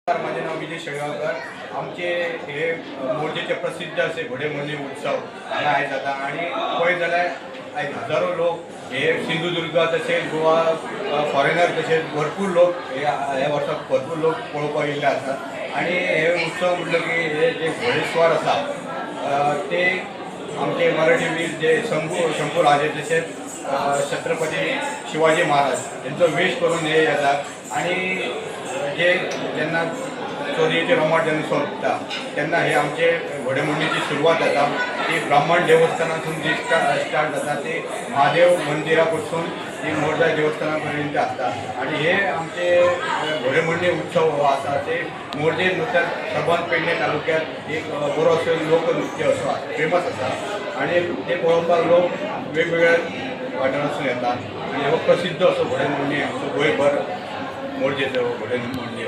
माझे नाव विजय शेळगावकर. आमचे हे मोरजेचे प्रसिद्ध असे घोडेमोडणी उत्सव हांगा आयज जाता आनी पळयत जाल्यार आयज हजारो लोक हे सिंधुदुर्ग तशेंच गोवा फॉरेनर तशेंच भरपूर लोक हे ह्या वर्साक भरपूर लोक पळोवपाक येयल्ले आसात. आनी हे उत्सव म्हटलं की हे जे घोडेस्वार आसा ते आमचे मराठी वीर जे शंभू शंभू राजे तशेंच छत्रपती शिवाजी महाराज यांचो वेश करून हे येतात. आणि जे जेन्ना चोरयेचे रोमाट जेन्ना सोंपता तेन्ना हे आमचे घोडेमोडणीची सुरवात जाता. ती ब्राह्मण देवस्थानासून जी स्टार्ट जाता ती महादेव मंदिरा पासून ती मोरजाय देवस्थाना पर्यंत आसता. आणि हे आमचे घोडेमोडणी उत्सव हो आसा ते मोरजे नुस्त्यात सबंद पेडणे तालुक्यात एक बरो असो लोकनृत्य असो फेमस आसा. आणि ते पळोवपाक लोक वेगवेगळ्या वाठारांतसून येतात. आणि हो प्रसिद्ध असो घोडेमोडणी आमचो गोंयभर मोरजेचो घोडेमोडणी.